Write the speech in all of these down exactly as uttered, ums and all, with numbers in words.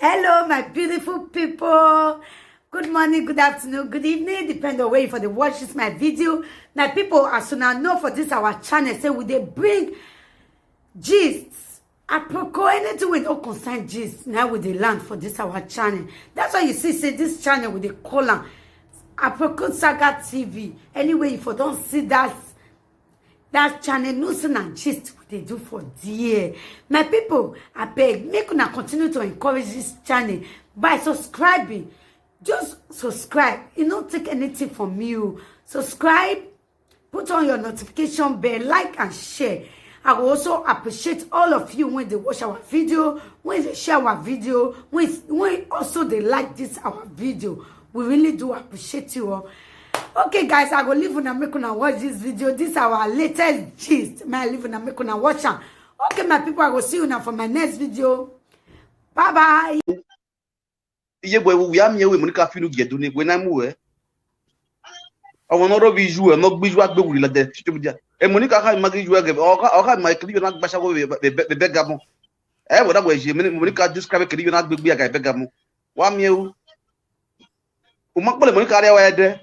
Hello, my beautiful people. Good morning, good afternoon, good evening, depend on where you for the watch this my video. My people, as soon as know for this our channel, say we dey bring gists. Aproko, anything we don't concern gist, now we dey land for this our channel. That's why you see, say this channel we dey call am Aproko Saga T V. Anyway, if you don't see that that channel, no say na gist we dey do for there. My people, I beg, make una continue to encourage this channel by subscribing. Just subscribe. It no take anything from you. Subscribe, put on your notification bell, like and share. I will also appreciate all of you when they watch our video, when they share our video, when, when also they like this our video. We really do appreciate you all. Okay, guys, I go leave una make una watch this video. This our latest gist. My leave una make una watch am. Okay, my people, I go see you now for my next video. Bye bye. Iye boy, we am here with Monica Finu Gedu ni we na mu we. Awon no robi ju e, no gbiju agbe wuri la de social media. E Monica ka ma gbiju agbe, o ka o ka ma kiri yo na gbasa wo be be be gamo. E wo da we je, Monica just ka be kiri yo na gbegbe aga be gamo. Wa mi e u. O ma pole Monica re wa e de.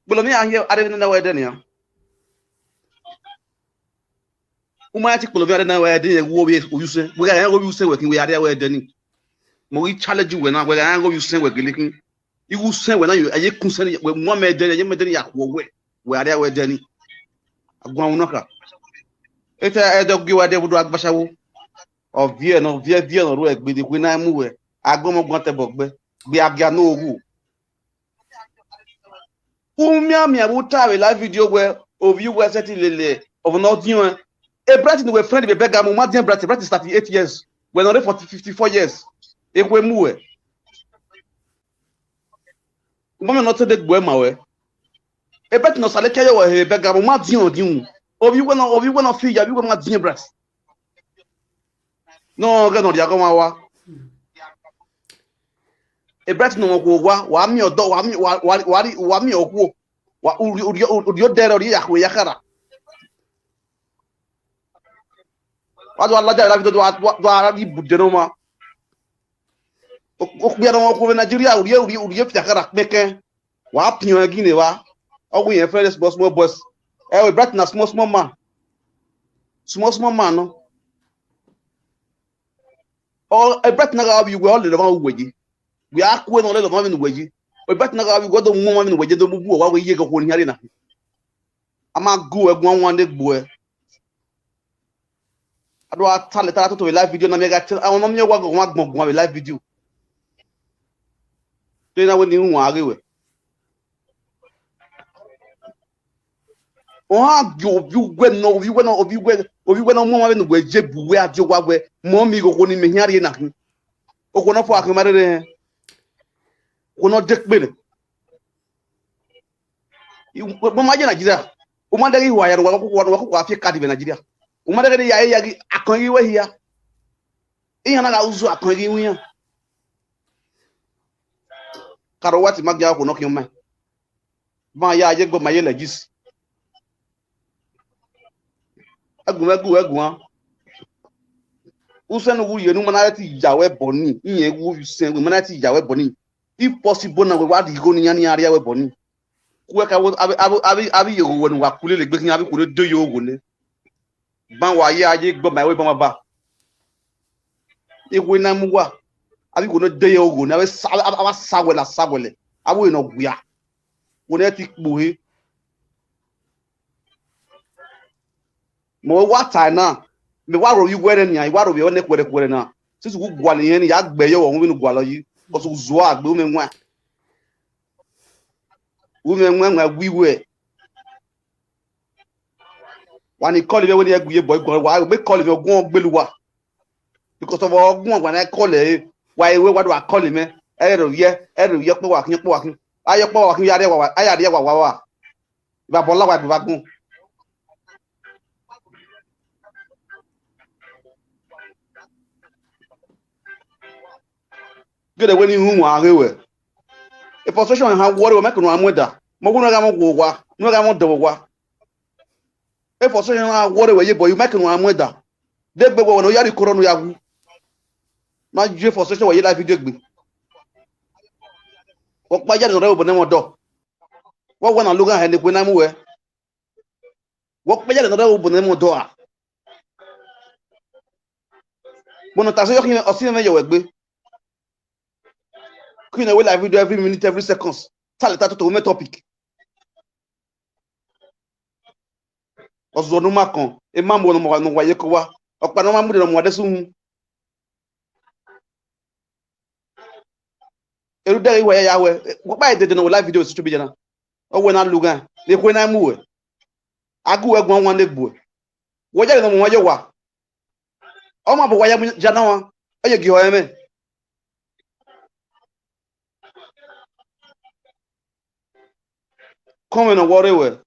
Pole mi a here are na wa e de ni a. Uma ya ti kpolo mi are na wa de wo we uyuse. We ga ya wo uyuse we kin we are wa de ni. Mo ri challenge we na we ga ya wo uyuse we gilikin. Iwu sen we na yo aye kun sen we mo me de ye me de ya wo we. We are wa de ni. Agwa uno ka. Eta e do gi wa de budu agbashawo. O vie no vie vie no ru egbe de ku na mu we. Agbo mo gwan te bogbe. Gbe agia no ogu. Umia mi abu ta we live video we of you we set lele of not you. A brat in we friend be beggar mo ma dien brat, brat is thirty-eight years. We no for fifty-four years. E kwe mu we. Mo me no te de gbo ma we. A brat no sale ke yo we beggar mo ma dien o dien. Of you we no of you we no fi ya you we ma dien brat. No, ga no dia ko ma wa. E brat no ko wa, wa mi odo, wa mi wa wa wa wa mi oku. Wa uri uri uri o dere uri ya ko ya kara. Wa do Allah da rabi do wa do ara di budde no ma. O ku ya no ko Nigeria uri uri uri fi kara peke. Wa pion gine wa. O ku yen fere small small boss. E we brat na small small man. Small small man no. O e brat na ga bi we o le lo ma we ji. We a ku no le lo ma mi we ji. O e brat na ga bi we do mo ma mi we ji do bu wa we ye go ko ni ari na. Ama gu e gwan wan de gbo e. Ado a tale tala to to live video na mi ga tell. Awon mi wa go wa gbon gbon live video. Te na we ni won are we. O ha gi obi ugwe no obi ugwe no obi ugwe obi ugwe no mo ma be no gwe je bu we adio wa we mo mi go ko ni me hiari na hin. O ko no fo akin mare re. Ko no de pe re. Mo ma je Nigeria. O ma de ri wa ya wa ko wa ko wa fi card be Nigeria. O ma de ri ya ya ri akan ri we hia. Iya na ga uzu akan ri wi ya. Karo wa ti ma gi a ko no ki o me. Ba ya ye gbo ma ye legis. Egun egun egun a. Usen wu ye nu mana ti ya we boni. Iye wu usen wu mana ti ya we boni. If possible na we wa di go ni ya ni area we boni. Ku e ka wo abi abi abi abi ye wo ni wa kule le gbe kin abi kule do yo wo le. Ba wa ye aye gbo ma we ba ma ba. Iwe na mu wa. Abi kule do yo wo ni abi sa abi sa we la sa we le. Abi no gwa. Wo ne ti kpo he. Mo wa ta na. Mi wa ro yi were ni, wa ro bi o ne kwere kwere na. Sisi ku gwa ni yen ya gbe yo wo mi nu gwa lo yi. Ko su zo agbe mi nwa. Wo mi nwa nwa wi we. Wa ni call mi we ni e gbe boy gwa wa me call mi ogun ogbeluwa. Because of ogun wa na call e. Wa iwe wa do call me. E ro ye, e ro ye po wa kin po wa kin. Ayo po wa kin ya re wa wa, aya re wa wa wa. Iba bola wa iba gun. Gede we ni hu wa re we. E frustration ha wore we make no amweda. Mo gun ga mo gwo wa. No ga mo do wa. E frustration ha wore we ye boy make no amweda. De gbe we no ya ri koro no ya wu. Ma je frustration wa ye live video gbe. Wo pa ya no re obo ne mo do. Wo wa na luga he ni kwe na mu we. Wo pa ya no re obo ne mo do a. Mo no ta se yo kin o si me yo we gbe. Queen away live video every minute, every seconds. Tell it to women topic. Ozonu makon. E ma mo no mo wa ye ko wa. Opa no ma mu de no mo de sun. Eru de wa ya we. Wo pa de de no live video social media na. O we na luga. Le kwe na mu we. Agu we gwan wan de gbo. Wo ja no mo wa yo wa. Oma bo wa ya mu ja na wa. Oye gi ho eme. Come and worry we.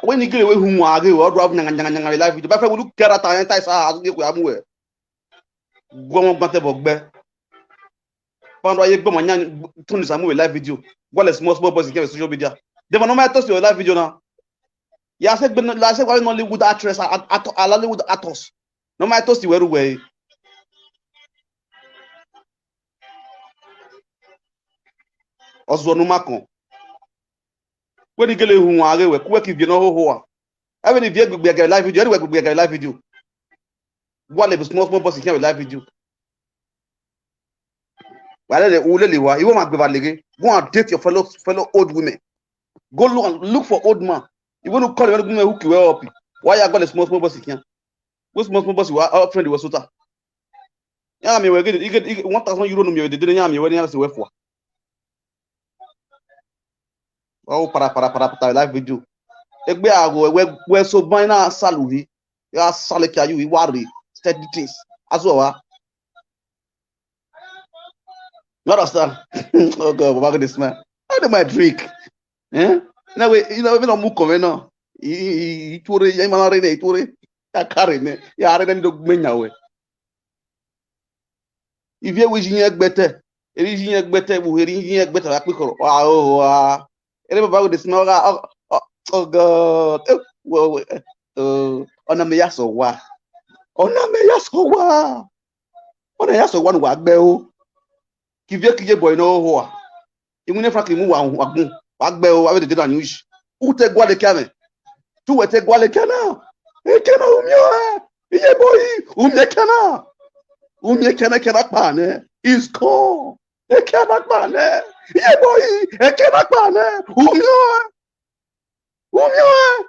When you get away who are you, or drop nyanga nyanga nyanga life. But we look character and ties are as you go amu we. Gbo mo gbante bo gbe. Pando aye gbo mo nyan tun samu we live video. Go le small small boys in social media. Dem no ma toast your live video now. Ya se gbe la se wa Nollywood actress at, at, at Nollywood actors. No ma toast we ru we. Ozonu makon. When you get away who are you, we ku we ki bi no ho ho a. Even if you gbegbe get live video, anyway gbegbe get live video. Go le small small boys in live video. Wale le ule le wa. You want to be valege. Go and date your fellow fellow old women. Go look and look for old man. You want to call your women who kill up. Why you got a small small boys in? What small small boys you are our friend was suta. Ya mi we get you get one thousand euro no mi we de ya mi we ni ase we fo. Oh, para para para para live video. Egbe ago we we so ban na saluhi. Ya sale ki ayu iwari steady things. Aso wa. You understand? Oh God, Baba God dey smile. I know my trick. Eh? Now we, you know, we don't move come now. Itore, ya mana re ne itore. Ya kare ne. Ya re ne do gbenya we. Ivie we jin egbete. Eri jin egbete bu eri jin egbete la pikoro. Wa o wa. Ere Baba God dey smile. Oh, oh, oh God. Eh, wo, wo, eh, oh, ona me ya so wa. Ona me ya so wa. Ona ya so wa nu wa gbe o. Kivie kije boy no ho a. Imu ne frak imu wa wa gun. Wa gbe o, wa we de de na news. U te gwa le kame. Tu we te gwa le kana. E kana umio e. Iye boy, umie kana. Umie kana kana pa ne. Is ko. E kana pa ne. Iye boy, e kana pa ne. Umio e. Umio e.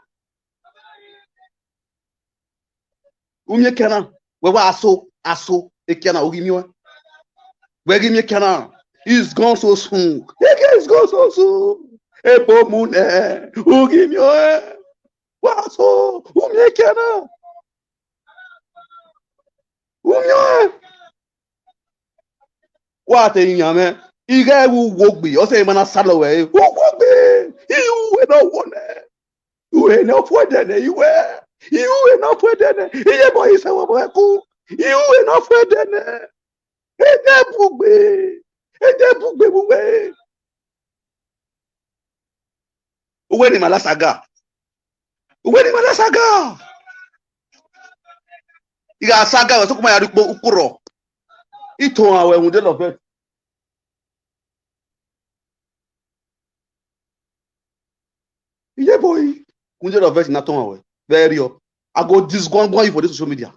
Umie kana. We wa aso, aso. E kana ugimio. We gimie kana. Is gone so soon. E kana is gone so soon. E po mu ne. Ugimio. Wa so. Umie kana. Umio. Wa te iyan me. Ige wu wo gbe. O se mana salo we. Wo wo gbe. Iwu we no wo ne. Iwe no fwe dene iwe. Iwe no fwe dene. Iye bo ise wo bo ku. Iwe no fwe dene. Ede bugbe. Ede bugbe bugbe. Uwe ni mala saga. Uwe ni mala saga. Iga saga we so kuma ya rikpo ukuro. Ito awe hunde lo fe. Iye boy, kunje do vex na ton we. Very up. I go disgwangwan you for this social media.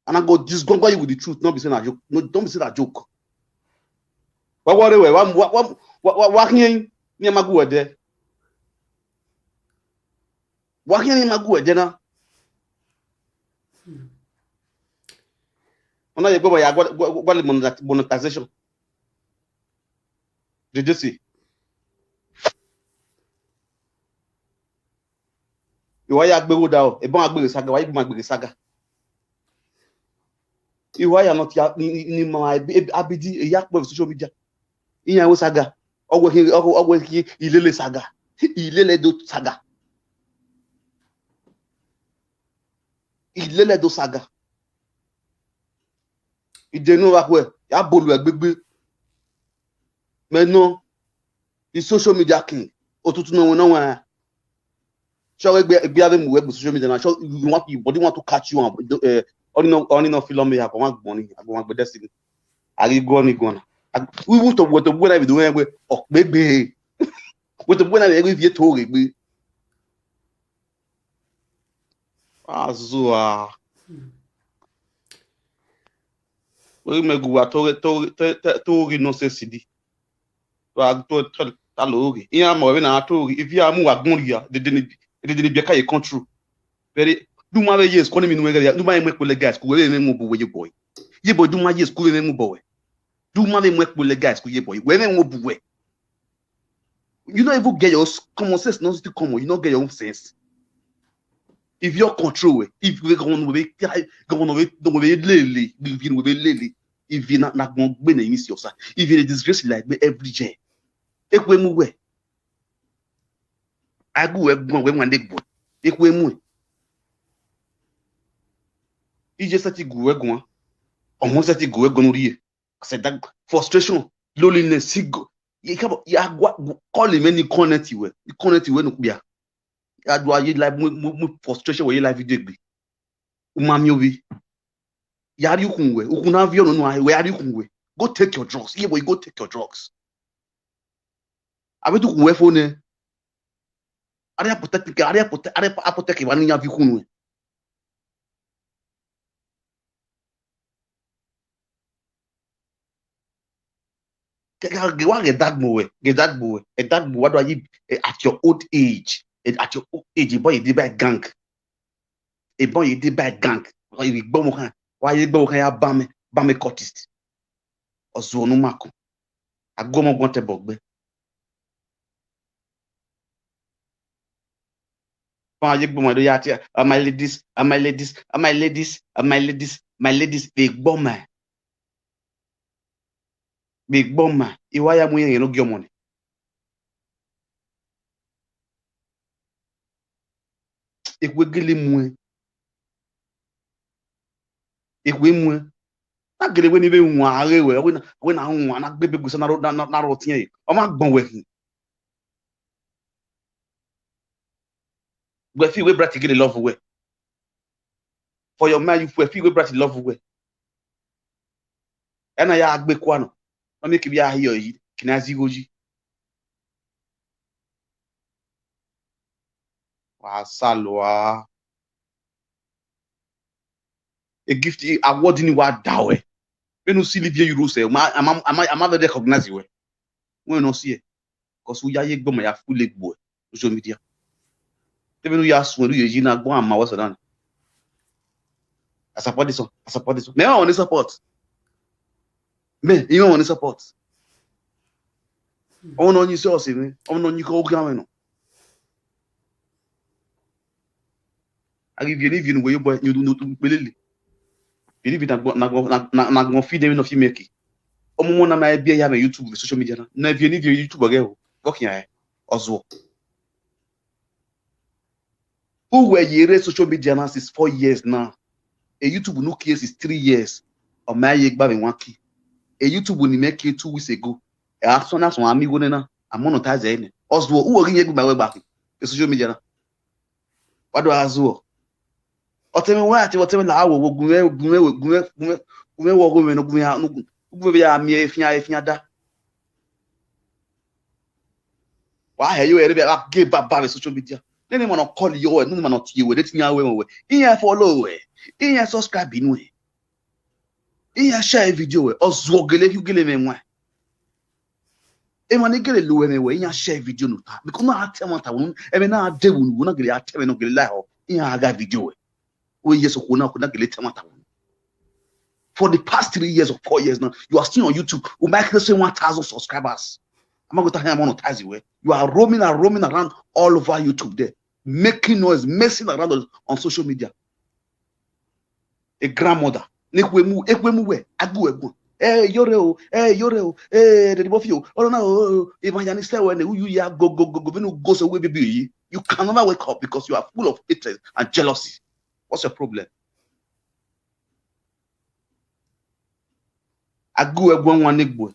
And I go disgwangwan you with the truth. Not be saying a joke. No, don't be saying a joke. Wa worry we. Wa wa wa wa wa hin ni ma gu we de. Wa hin ni ma gu we de na. Ona ye gbo ya gwa le monetization. Did you see? Iwa ya gbe wo da o. E bon agbere saga, wa igbo ma gbere saga. Iwa ya not ya ni ma abidi e ya po social media. Iyan wo saga. Owo ki owo ki ilele saga. Ilele do saga. Ilele do saga. Idenu wa kwe ya bolu egbegbe. Maintenant, The social media king. Otutu no no one. Sure, egbe egbe ave mu egbe social media na. Sure, you want, your body want to catch you and, uh, only no only no film me. I go want money. I go want destiny. I go on go on. We want to what to what I be doing. Oh, baby. What to what I be to egbe. Azua. Wei me gu wa tori tori tori tori no se sidi. Wa to to ta lo ri. Iya mo we na to ri. If ya mu wa gun ya, de de ni de de ni bi ka ye control. Very, do ma we yes ko ni mi nu we ya. Do ma ye me ko le guys, ko we me mo bu we ye boy. Ye boy, do ma yes ko we me mo boy. Do ma we me ko le guys, ko ye boy. We me mo bu we. You don't even get your s- common sense, not still common. You don't get your own sense. If your control, eh, if we go on with governor with the way lele, if you will be lele, if you not not going to be in your side, if you disgrace like me every day, if we move away, I go where go where one day boy, if we move, you just set it go where go on, almost set it go where go no. I said that frustration, loneliness, he go. You come, you are go- call him any connect you where, you connect you where no be. Adwa ye life mu mu mu frustration where ye life dey gbe. Umami obi. Yari ukun we, ukun na vi ono no we yari ukun we. Go take your drugs. Yeah, boy, go take your drugs. Abi tu kun we phone. Are apotek, are apotek, are apotek wa ni ya vi kun we. Wa get that boy, get that boy, get that boy. What do I, eh, at your old age? Eh, at your old age, boy, you dey by gang. A boy, you dey by gang. Why you gbọmọ kan? Why you gbọmọ kan ya bam bam cultist? Ozu onu mako. Agomo gwante bogbe. Why you gbọmọ do ya ti? Ah, my ladies, ah, my ladies, ah, my ladies, ah, my ladies, my ladies, they gbọmọ. Big bomb man, iwa ya mu yen no gi ọmọ ni. Ekwe gele mu e. Ekwe mu e. Na gele we ni be nwa are we, we na we na nwa na gbe be gusa na ro na na ro tin e. O ma gbọn we hin. Gbe fi we brat gele love we. For your mind, you fi we brat love we. Ena ya agbe kwano. No make bi ya hiyo yi. Kina zigo ji. Wa salwa. A gift, a award ni wa dawe. When you see Livia Euro say, am I, am I, am I, am I recognize you? When you see it. Because we are ye gbọmọ ya full leg boy. Social media. Even we are soon, you are not going my what's on. I support this one. I support this one. Me, I want to support. Me, you want to support. I want to use yours, man. I want to go ground. I give you, if you know where you boy, you do not believe. Believe it, na na na na go feed them, no fit make it. Omo mo na my be ya me YouTube, social media na. Na if you need your YouTube again, working here. Ozo. Who were you social media now since four years now? A YouTube no case is three years. Or my ye gba me one key. A YouTube ni make it two weeks ago. E action na so ami go na. I monetize e ni. Ozo, who were you gba we back? A social media na. What do I do? Oteme wa ati oteme la awo wo gume gume gume gume gume wo gume no gume no gume be ya mi e fia e fia da. Wa he yo ere be a ge ba ba social media. Nene mo no call yo, nene mo no ti we, de ti nya we we. Iye follow we. Iye subscribe inu e. Iye share video we. Ozuo gele hu gele me nwa. E ma ni gele lo we me we, iye share video no ta. Because na ate ma ta won, e me na de won, won na gele ate me no gele la ho. Iye aga video we. We yes ko na ko na gele te ma ta won. For the past three years or four years now, you are still on YouTube. We might say one thousand subscribers. I'm not going to monetize you. Eh? You are roaming and roaming around all over YouTube there, making noise, messing around on, on social media. A grandmother. Nekwemu, ekwemu we, agu egun. Eh, yore o, eh, yore o, eh, the both of you. Oh no, oh, oh, if I understand when you ya go go go go, you go so we be you. You can never wake up because you are full of hatred and jealousy. What's your problem? Agu egwu nwa negbo.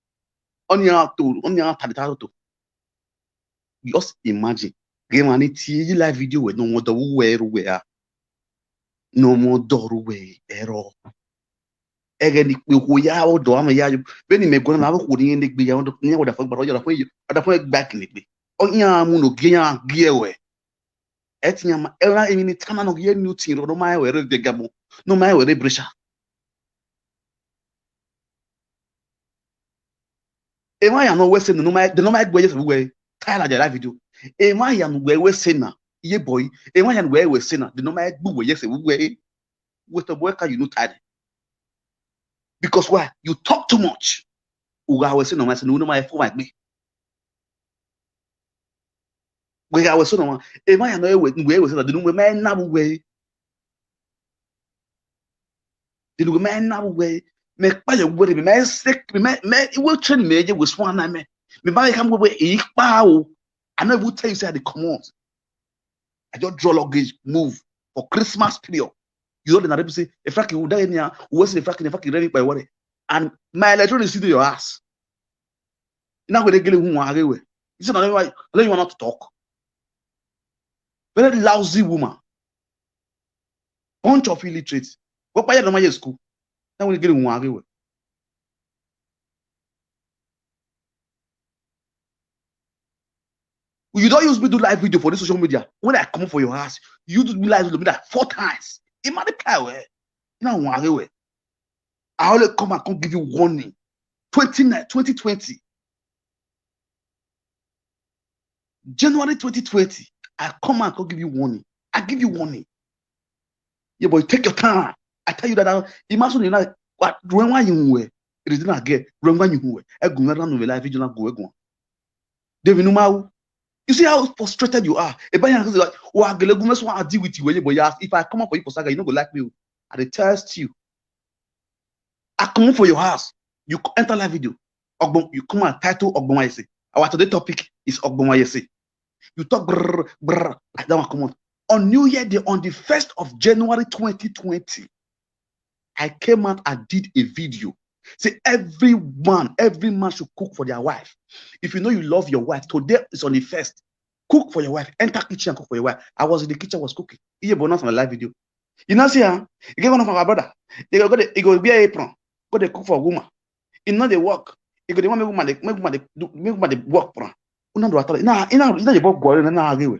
Ọ na-atọ, ọ na-ata dị atọ. Just imagine. Gị ma na-eti live video wee n'ọnwa dọwụ wee ruo ya. No more door we ero. Ege ni pe ko ya o do ama ya. Be ni me gona na ko ni ne gbe ya o do ni o da fo gba o ya da fo ya da fo gba ki ni pe. O ya mu no ge ya ge we. Eti ya ma era emi ni tana no ge ni utin ro no ma we re de gamo. No ma we re brisha. E ma ya no we se no ma de no ma gbe ye se we. Tyler de la video. E ma ya no we we se na. Ye boy. E ma ya no we we se na. De no ma gbe we ye se we. With the worker you no tired. Because why? You talk too much. Uga we se no ma se no no ma for my me. We ga we se no ma. E ma ya no we we we se na de no we ma na we. De no we ma na we. Me pa ye we me sick me me we train me je we swan na me. Me ba come we e pa o. I no even tell you say I dey comot. I just draw luggage, move for Christmas period. You know the people say, if I can, that any, who was the fucking, if I can ready by worry. And my electronic is in your ass. Now we dey gele who are we. You say, no, no, no, you want to talk. Very lousy woman. Bunch of illiterates. What by the school? Now we dey gele who are we. You don't use me do live video for this social media. When I come for your house, you do me live video like four times. Imagine power. You know, one way. I only come and come give you warning. twenty, twenty twenty. January twenty twenty, I come and come give you warning. I give you warning. Yeah, boy, take your time. I tell you that now. Imagine you know what when why you were. It is not again. When why you were. I go around with life, you not go. David Numau. You see how frustrated you are. If I have like, oh, I go so I deal with you, but yes, if I come up for you for saga, you no go like me. I dey test you. I come for your house. You enter live video. Ogbon, you come and title Ogbon Wayese. Our today topic is Ogbon Wayese. You talk brr brr. I don't come on. On New Year Day, on the first of January twenty twenty, I came out and did a video. Say every man, every man should cook for their wife. If you know you love your wife, today is on the first. Cook for your wife. Enter kitchen and cook for your wife. I was in the kitchen, I was cooking. Iye bonus on a live video. You know, see, huh? You get one of my brother. They go, go, they go wear apron. Go they cook for woman. You know they work. You go they want make woman they make woman they do make woman they work for. Una do atara. Ina ina ina the boy go na na agewe.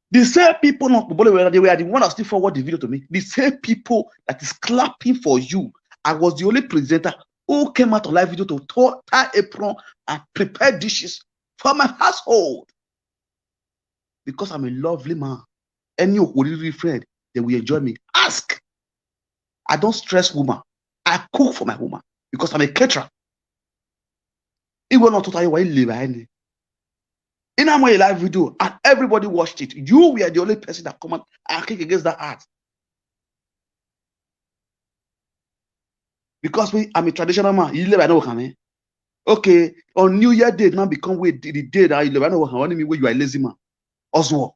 The same people not the way they were the one that still forward the video to me. The same people that is clapping for you. I was the only presenter who came out on live video to tie apron and prepare dishes for my household. Because I'm a lovely man. Any Okoriri friend, they will enjoy me. Ask. I don't stress woman. I cook for my woman because I'm a caterer. It will not totally why live any. In my live video, and everybody watched it. You were the only person that come out and kick against that art. Because we, I'm a traditional man. You live, I know what I mean. Okay, on New Year Day, now become we the day that you live, I know what I mean. You are a lazy man. Oswald.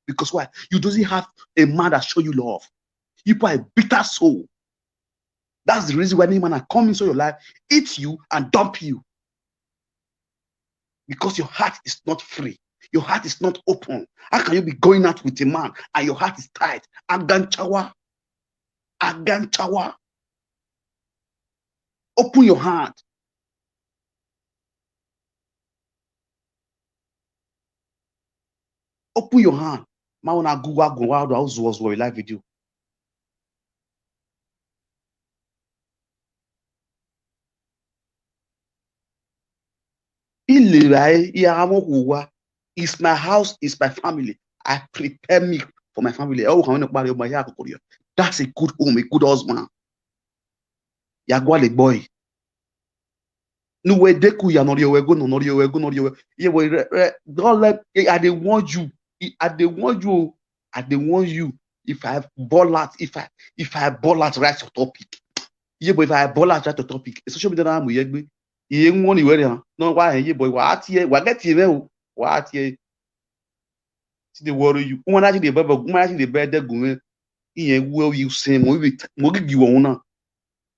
Because why? You doesn't have a man that show you love. You are a bitter soul. That's the reason why any man that come into your life, eat you and dump you. Because your heart is not free. Your heart is not open. How can you be going out with a man and your heart is tight? Aganchawa. Aganchawa. Open your heart. Open your hand. Ma una go wa go wa do house was wa live video. Ilera ya amo wa. It's my house, it's my family. I prepare me for my family. Oh, how many party my ya kokorio. That's a good home, a good husband. Ya go the boy. No we deku ya no rio we go no no rio we go no rio we. Yeah, boy, don't let I dey warn you. I dey warn you. I dey warn you. If I ball out, if I if I ball out right to topic. Yeah, boy, if I ball out right to topic, social media na mu yegbe. Iye won ni we ran. No wa ye boy wa ti e wa get e o. Wa ti e. Ti dey worry you. Won na ti dey baba, won na ti dey baba gun. Iye wo you say mo bi mo gi wo na.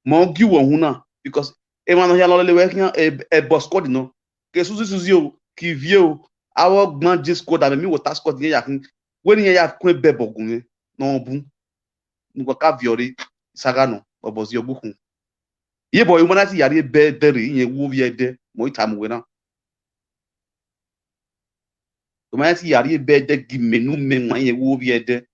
Mo gi wo na because e ma no ya lo le we kan e boss code no. Ke suzi suzi o, ki vie o. Awo gban je squad abi mi water squad yen ya kun. We ni ya kun e be bogun yen. no bu. Nugo ka viori, saga no, obozi obuhu. Ye boy, humanity yari ebe deri, ye wo vie de, mo itamu wena. Humanity yari ebe de gi menu me ma ye wo vie de.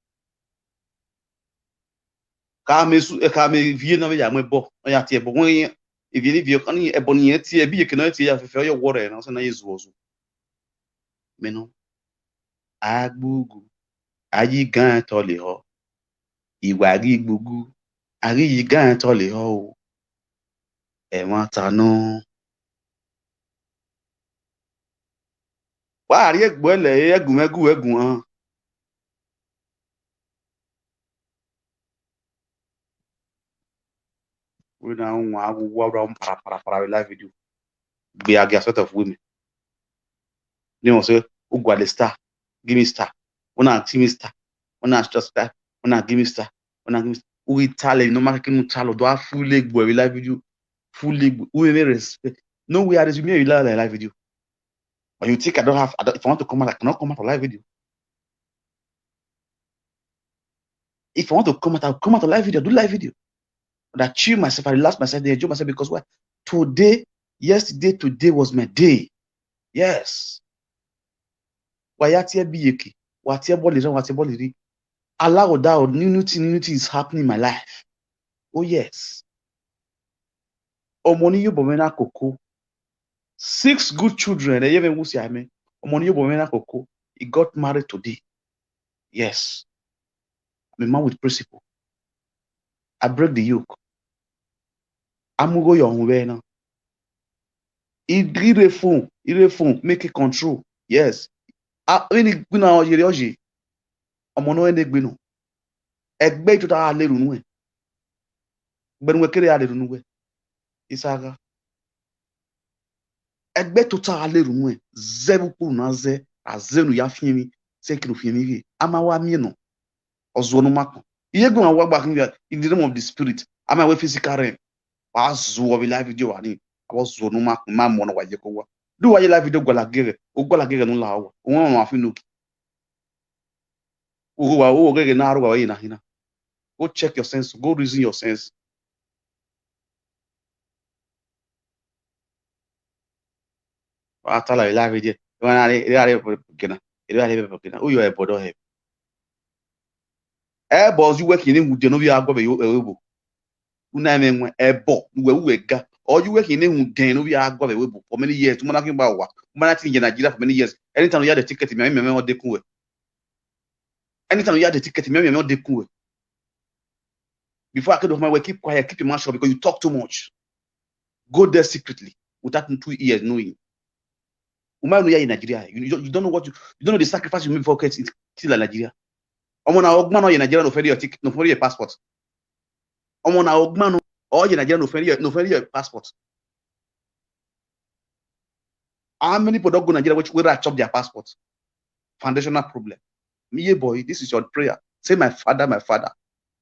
Ka me su, eh, ka me vie na ya me bo, ya tie bo, wen e vie ni vie kan ni e bo ni e tie, bi ye ke na tie ya fe fe yo wore na, so na ye zu ozu. Me no. Agbugu. Ayi gan to le ho. Iwa gi gbugu. Ayi gan to le ho o. E ma ta no. Wa ari egbo ele, egun, egun, egun, ah. We na un wa, wa, wa, un para, para, para, we live video. Be a get sort of women. They will say, "Ugwa the star, give me star. Una give me star. Una subscribe. Una give me star. Una give me star." We tell you, no matter can tell, do a full leg boy, we live video. Full leg, we may respect. No, we are resuming, we live, live video. But you think I don't have, I don't, if I want to come out, I cannot come out for live video. If I want to come out, I'll come out for live video, do live video. But I chill myself, I relax myself, I enjoy myself because why? Today, yesterday, today was my day. Yes. Wa ya tie biyeki, wa tie boli ran, wa tie boli ri. Allow that new, new thing, new thing is happening in my life. Oh yes. Omoni yo bomena koko. Six good children, eh, even wusi ame. Omoni yo bomena koko. He got married today. Yes. I'm a man with principle. I break the yoke. Amugo yo hunwe na. Ire phone, ire phone, make it control. Yes. Ah, any gbe na oyere oje. Omo no ene gbe no. Egbe to ta le runu e. Gbe nu kere a le runu e. Isaga. Egbe to ta le runu e. Zebu kuru na ze, azenu ya fiemi, se kinu fiemi vi. Ama wa mi no. Ozuo no makon. Iye gbe wa gba kin ya, in the realm of the spirit. Ama we physical realm. Wa zuo bi live video wa ni. Wa zuo no makon, ma mo no wa ye ko wa. Do wa ye live video gwala gere. O gwala gere no la wa. O won wa fi no ki. O wa, o gere na ro wa ye na hina. Go check your sense. Go reason your sense. Wa ta la live video. Wa na re, re, re, gena. Re, re, gena. Uyo e bodo he. E bo zu we kini hu de no bi agwa be yo, e bo. Una me nwe, e bo, we, we ga. O zu we kini hu de no bi agwa be we bo. For many years, mo na kin ba wa. Mo na tin je Nigeria for many years. Anytime you had the ticket, me, me, me, o de kun we. Anytime you had the ticket, me, me, me, o de kun we. Before I could of my way, keep quiet, keep your mouth shut because you talk too much. Go there secretly without two ears knowing. Uma no ya in Nigeria. You, you, don't, you don't know what you, you don't know the sacrifice you made before getting till Nigeria. Omo na ogma no in Nigeria no ferry your ticket, no ferry your passport. Omo na ogma no, or in Nigeria no ferry your, no ferry your passport. How many people don't go Nigeria which will chop their passport? Foundational problem. Me, yeah, boy, this is your prayer. Say, "My father, my father,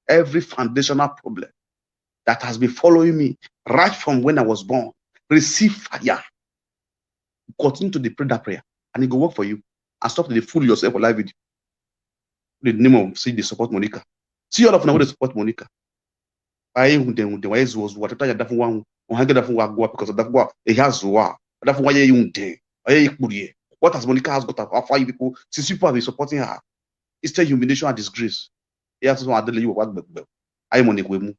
every foundational problem that has been following me right from when I was born, receive fire." Continue to dey pray that prayer, and it go work for you. And stop to dey fool yourself for live video. The name of, see, dey support Monica. See all of una wey dey support Monica. Aye, hunde, hunde, wa ezu ozu, wa tata ya dafu wa, o hange dafu wa gwa because dafu wa, e ha zuwa. Dafu wa ye hunde, aye ikpurie. What has Monica has got to offer you people since people have been supporting her? Instead humiliation and disgrace. E ha so adele you wa gbegbe. Aye Monica we mu.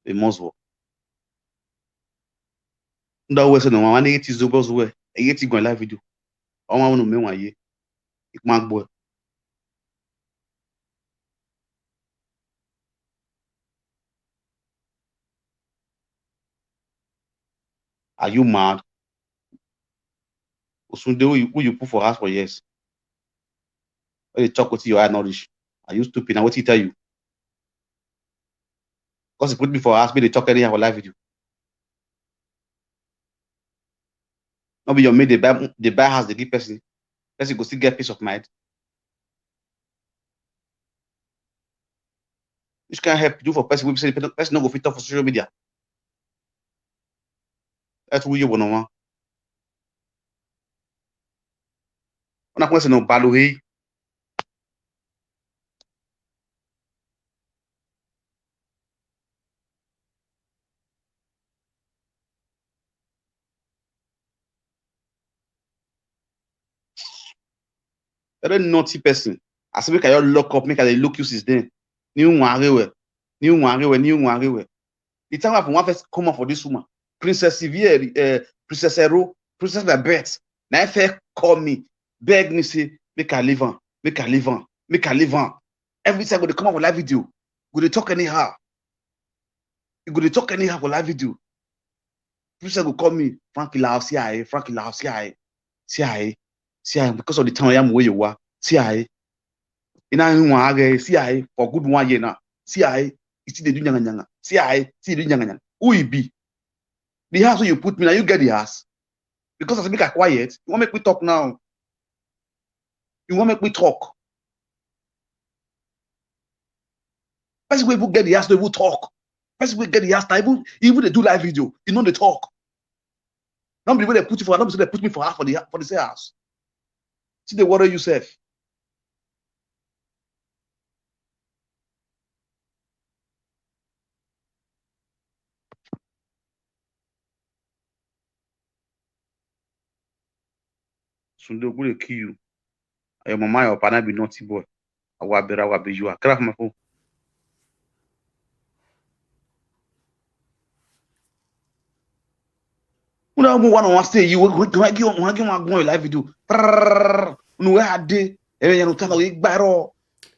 E must work. Nda we se no wa ni ti zo bo zo we. E ye ti go live video. O wa unu me wa ye. Ikma gbo. Are you mad? Osunde, who you, who you put for house for years? When you talk with your eye nourish. Are you stupid? Now what he tell you? Because he put me for house, me they talk anyhow for live video. No be your mate they buy, they buy house, they give person. Person go still get peace of mind. Which can help do for person, we say person no go fit talk for social media. That's who you wanna want. Ona kwa se no balu he. You're a naughty person. I say make I just lock up, make I dey look you since then. New one, new one, new one. The time I want first come up for this woman, Princess Sivier, uh, Princess Ero, Princess Babette. Now if they call me, beg me say make I leave on, make I leave on, make I leave on. Every time go dey come up for live video, go dey talk anyhow. You go dey talk anyhow for live video. Princess go call me, Frankie Lao, C I A, Frankie Lao, C I A, C I A, C I A, because of the time I am where you are, C I A. You know, you want to C I A for good one year now. C I A, you see they do nyanga nyanga. C I A, see they do nyanga nyanga. Who he be? The house where you put me now, you get the house. Because I say make I quiet. You want make we talk now? You want make we talk? Person wey even get the house no even talk. Person wey get the house na even even dey do live video, you no dey talk. No be the way they put you for, no be say they put me for house for the for the same house. See, they worry yourself. Sunday go dey kill you. And your mama, your papa be naughty boy. Awa bera, awa be you. Crack my phone. Una mu one on one stay. You go go go on go on live video. Prrrr. Unu where I dey? Ebe yanu tana we gbaro.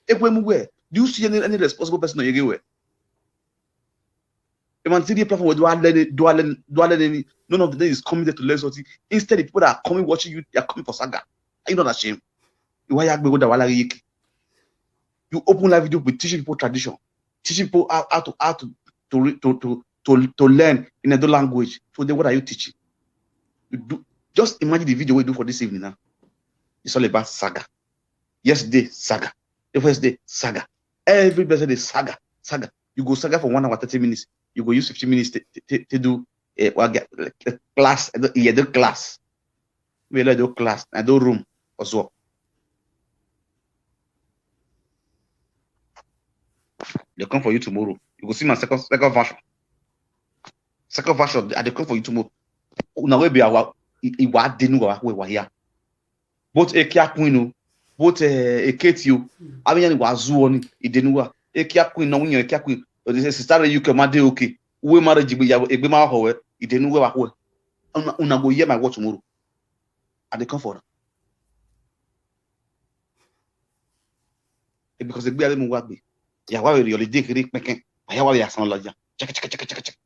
Ekwe mu where? Do you see any any responsible person on your way? Humanitarian platform where do I learn it? Do I learn? Do I learn any? None of them is coming there to learn something. Instead, the people that are coming watching you, they are coming for saga. Are you not ashamed? Why you go that wala yiki? You open live video with teaching people tradition, teaching people how, how to how to to, re- to to to to learn in another language. So then, what are you teaching? You do just imagine the video we do for this evening now. It's all about saga. Yesterday saga. The first day saga. Every blessed day saga, saga. You go saga for one hour thirty minutes. You go use fifteen minutes to, to, to do a, a class. Yeah, the class. We let the class. I do room as well. They come for you tomorrow. You go see my second second version. Second version, I dey come for you tomorrow. Una wey be our I- iwa denu wa we wa ya. Both Ekia Queen o, both eh, Eketi o. Abi yani wa zu oni idenu wa. Ekia Queen no winyo Ekia Queen. O de sister you can ma dey okay. We marriage be ya egbe ma ho we idenu we wa we. Una, una go hear my word tomorrow. I dey come for una. Eh, because egbe ale mu wa gbe. Ya wa we holiday kiri peken. Aya wa we asan la ja. Check check check check check.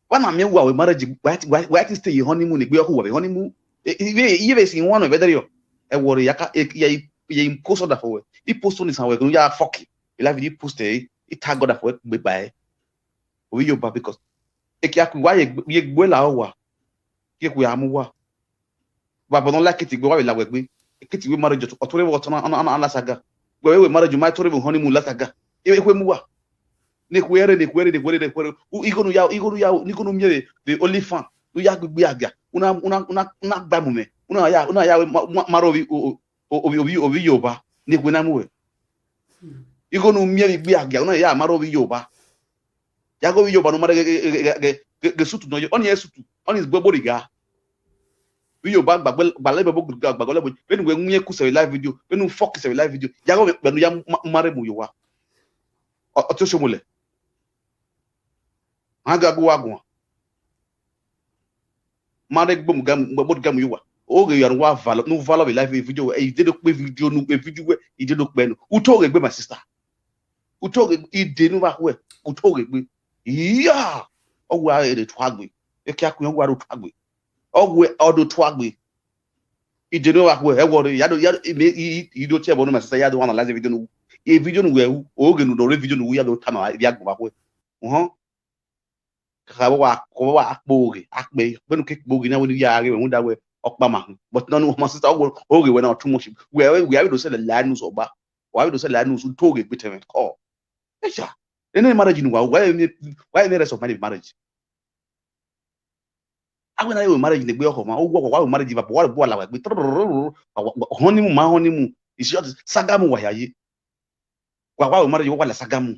When I'm here, we marriage. Why why why to stay your honeymoon? Egbe ko wa honeymoon. Ibe ibe si one of better yo. E worry ya ka e ya ya post that for we. He post on this and we go ya fuck it. He like he post it. He tag God for we by. We yo ba because e ki aku wa ye ye gbe la wa. Ye ku ya mu wa. Baba no like it gbe wa we la we gbe. Ekiti we marriage to otore we otona ana ana ana saga. We we marriage my tore we honeymoon la saga. E we mu wa. Ne kwere ne kwere ne kwere ne kwere. U igonu ya igonu ya ni gonu mi the only fan. U ya gbe aga. Una una una una gba mu me. Una ya una ya we ma- ma- maro obi o- o- obi obi obi Yoruba. Ne kwere na mu we. Igonu mi gbe aga. Una ya maro obi Yoruba. Ya go obi Yoruba no mare ge ge ge ge sutu no. Oni e sutu. Oni is gbogbo riga. Bi Yoruba gbagbe gbale gbogbo riga gbagbe lebo. Benu we nwe ku se live video. Benu fuck se live video. Ya go benu ya ma- mare mu yo wa. O o to shomole. Ha ga go wa gun. Mare gbogbo gam gbogbo gam yo wa. O ge ya wa valo no valo be live video. E de do pe video no pe video we. E de do pe no. U to ge gbe my sister. U to ge ide no ba we. U to ge gbe. Ya. O wa e de twagbe. E ki akun wa ro twagbe. O we o do twagbe. Ide no wa we. E worry. Ya do ya do me i do che bo no my sister ya do analyze video no. E video no we o ge no do re video no ya do tama ya go ba we. Uh-huh. Kaka wa ko wa akpo oge akpe benu ke kpo oge na we ni ya re we da we okpa ma. But no no my sister o oge we na too much. We we we have to say the line so ba. Wa we do say la no so to oge gbe teme ko. Esha. Ene marriage ni wa why me why me rest of my marriage. Awe na we marriage ni gbe oko ma o wa wa marriage ba wa wa la wa gbe. Honeymoon ma honeymoon. It's just saga mu wa ya ye. Wa wa marriage wa la saga mu.